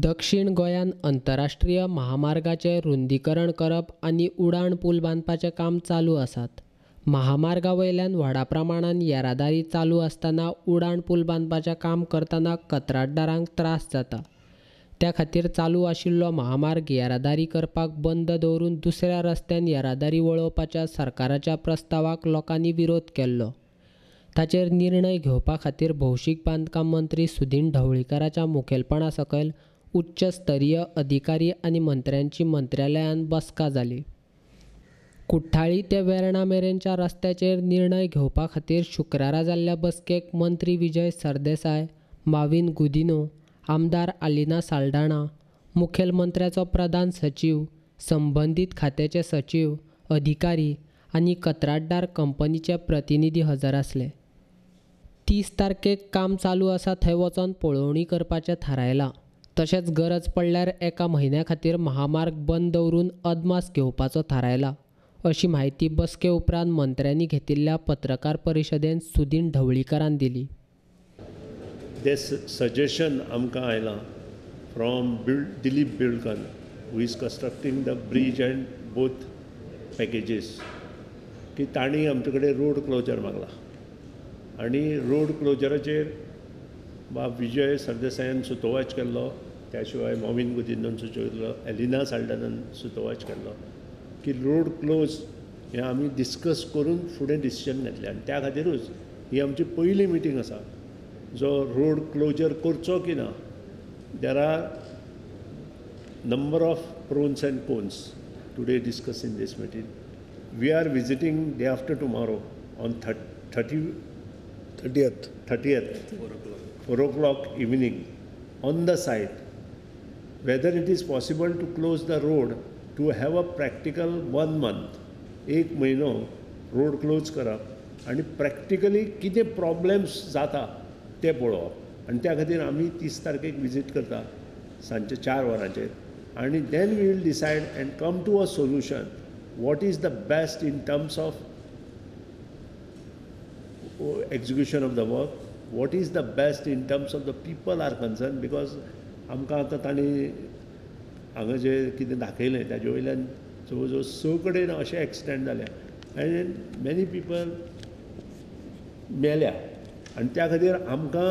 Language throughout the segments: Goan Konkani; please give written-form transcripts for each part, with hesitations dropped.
दक्षिण गोंयांत अंतरराष्ट्रीय महामार्गाचें रुंदीकरण करप आनी उडाण पूल बांदपाचें काम चालू आसात. महामार्गा वयल्यान व्हडा प्रमाणान येरादारी चालू आसतना उडाण पूल बांदपाचें काम करतना कंत्राटदारांक त्रास जाता. त्या खातीर चालू आशिल्लो महामार्ग येरादारी करपाक बंद दवरून दुसऱ्या रस्त्यान येरादारी वळोवपाच्या सरकाराच्या प्रस्तावाक लोकांनी विरोध केल्लो. ताचेर निर्णय घेवपा खातीर भौशीक बांदकाम मंत्री सुदिन ढवळीकाराच्या मुखेलपणा सकयल उच्च स्तरीय अधिकारी आनी मंत्र्यांची मंत्रालयान बसका जाली. कुठ्ठाळी ते वेर्णा मेरेनच्या रस्त्याचेर निर्णय घेवपा खातीर शुक्रारा जाल्ल्या बसकेक मंत्री विजय सरदेसाय, माविन गुदिन्हो, आमदार आलिना साल्ढाणा, मुखेलमंत्र्याचो प्रधान सचीव, संबंदीत खात्याचे सचीव, अधिकारी आनी कंत्राटदार कंपनीचे प्रतिनिधी हजर आसले. 30 तारखेक काम चालू आसा थंय वचोन पळोवणी करपाचें थारायलां. तशेंच गरज पडल्यार एका म्हयन्या खातीर महामार्ग बंद दवरून अदमास घेवपाचो थारायला, अशी म्हायती बसके उपरांत मंत्र्यांनी घेतिल्ल्या पत्रकार परिशदेंत सुदिन ढवळीकारान दिली. ते सजेशन आमकां आयलां from Dilip Buildcon, who is constructing the bridge and both packages, की तांणी आमचे कडेन रोड क्लोजर मागला आनी रोड क्लोजराचेर बाब विजय सरदेसायान सुतोवाच केल्लो, त्या शिवाय मॉविन गुदिन्होन सुचयल्लो, एलिना साल्ढाणान सुतोवाच केल्लो की रोड क्लोज हें आमी डिस्कस करून फुडें डिसिजन घेतलें. आनी त्या खातीरूच ही आमची पयली मिटींग आसा जो रोड क्लोजर करचो की ना. There are number of pros and cons today discuss in this meeting. We are visiting day after tomorrow on 30th 4 o'clock evening on the site, whether it is possible to close the road to have a practical 1 month, एक म्हयनो रोड क्लोज करप आनी प्रॅक्टिकली कितें प्रॉब्लेम्स जाता ते पळोवप. आनी त्या खातीर आमी 30 तारखेक विजीट करता सांजचे 4 वरांचेर आनी then we will decide and come to a solution what is the best in terms of execution of the work, what is the best in terms of the people are concerned, because आमकां आतां तांणी हांगा जें कितें दाखयलें ताजे वयल्यान जवळ जवळ 6 कडेन अशें एक्सिडंट जाल्या आनी मॅनी पिपल मेल्या. आनी त्या खातीर आमकां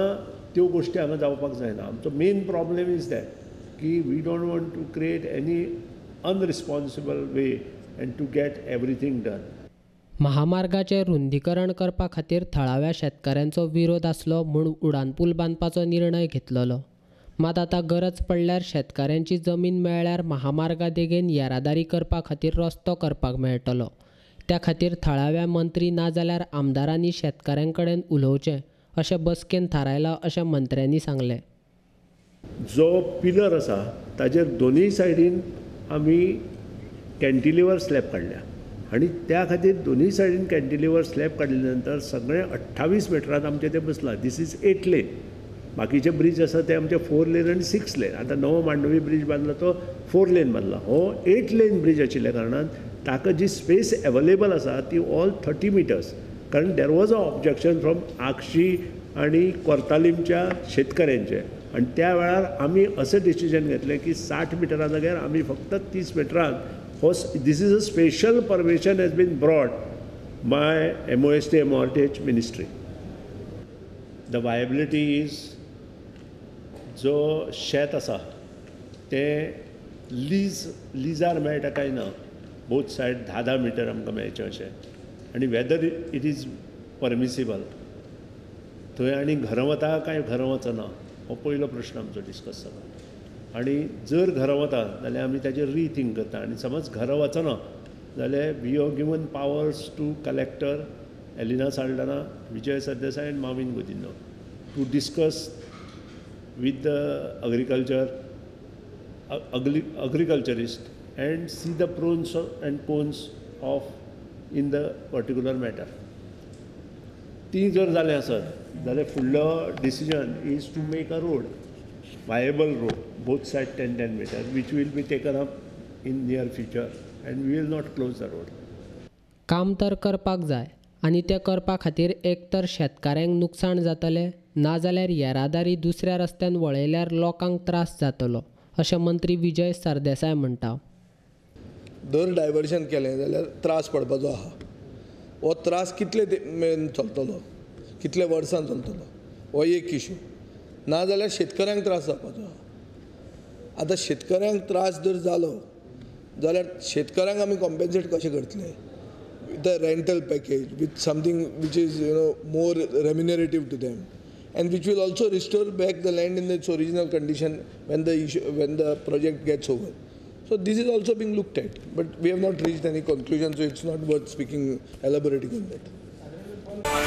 त्यो गोश्टी हांगा जावपाक जायना. आमचो मेन प्रॉब्लेम is that की we don't want to create any unresponsible way and to get everything done. महामार्गाचें रुंदीकरण करपा खातीर थळाव्या शेतकारांचो विरोध आसलो म्हूण उडाणपूल बांदपाचो निर्णय घेतलेलो. मात आतां गरज पडल्यार शेतकारांची जमीन मेळ्ळ्यार महामार्गा देगेन येरादारी करपा खातीर रस्तो करपाक मेळटलो. त्या खातीर थळाव्या मंत्री नाजाल्यार आमदारांनी शेतकारां कडेन उलोवचें अशें बसकेन थारायलां अशें मंत्र्यांनी सांगलें. जो पिलर आसा ताजेर दोनूय सायडीन आमी कॅन्टिलिवर स्लॅब काडल्या आनी त्या खातीर दोनूय सायडीन कॅन्टिलिवर स्लॅब काडल्या नंतर सगळें 28 मिटरान आमचें तें बसलां. This is 8 lane. बाकीचे ब्रीज आसा ते आमचे 4 लेन आनी 6 लेन. आतां नवो मांडवी ब्रीज बांदला तो 4 लेन बांदला. हो 8 लेन ब्रीज आशिल्ल्या कारणान ताका जी स्पेस एवेलेबल आसा ती ऑल 30 मिटर्स. कारण there was a objection from Akshi आनी कोर्तालीमच्या शेतकऱ्यांचे आनी त्या वेळार आमी अशें डिसिजन घेतलें की 60 मिटरा जाग्यार आमी फक्त 30 मिटरान हो this is a special permission has been brought by MOST MORTH ministry. The viability is जो शेत आसा तें लिजार मेळटा काय ना, बोथ सायड 10-10 मिटर आमकां मेळचें अशें, आनी वेदर it is permissible थंय आनी घरां वता काय घरां वचना हो पयलो प्रश्न आमचो डिस्कस जाला. आनी जर घरां वता जाल्यार आमी ताजेर रिथींक करता आनी समज घरां वचना जाल्यार we have given powers to collector Alina Saldanha, Vijay Sardesai and Mauvin Godinho to discuss with the agriculturist and see the pros and cons of in the particular matter. ती जर जालें आसत जाल्यार फुडलो decision is to make a road, viable road, both side 10-10 meter, which will be taken up in near future and we will not close the road. काम तर करपाक जाय आनी तें करपा खातीर एक तर शेतकाऱ्यांक नुकसाण जातलें, नाजाल्यार येरादारी दुसऱ्या रस्त्यान वळयल्यार लोकांक त्रास जातलो, अशें मंत्री विजय सरदेसाय म्हणटा. दर डायवर्शन केलें जाल्यार त्रास पडपाचो आहा. हो त्रास कितले मेरेन चलतलो, कितले वर्सां चलतलो, हो एक इशू. नाजाल्यार शेतकऱ्यांक त्रास जावपाचो आहा. आतां शेतकऱ्यांक त्रास जर जालो जाल्यार शेतकऱ्यांक आमी कॉम्पेन्सेट कशें करतले with a rental package, with something which is more remunerative to them and which will also restore back the land in its original condition when the project gets over. So this is also being looked at, but we have not reached any conclusion, so it's not worth speaking, elaborating on that.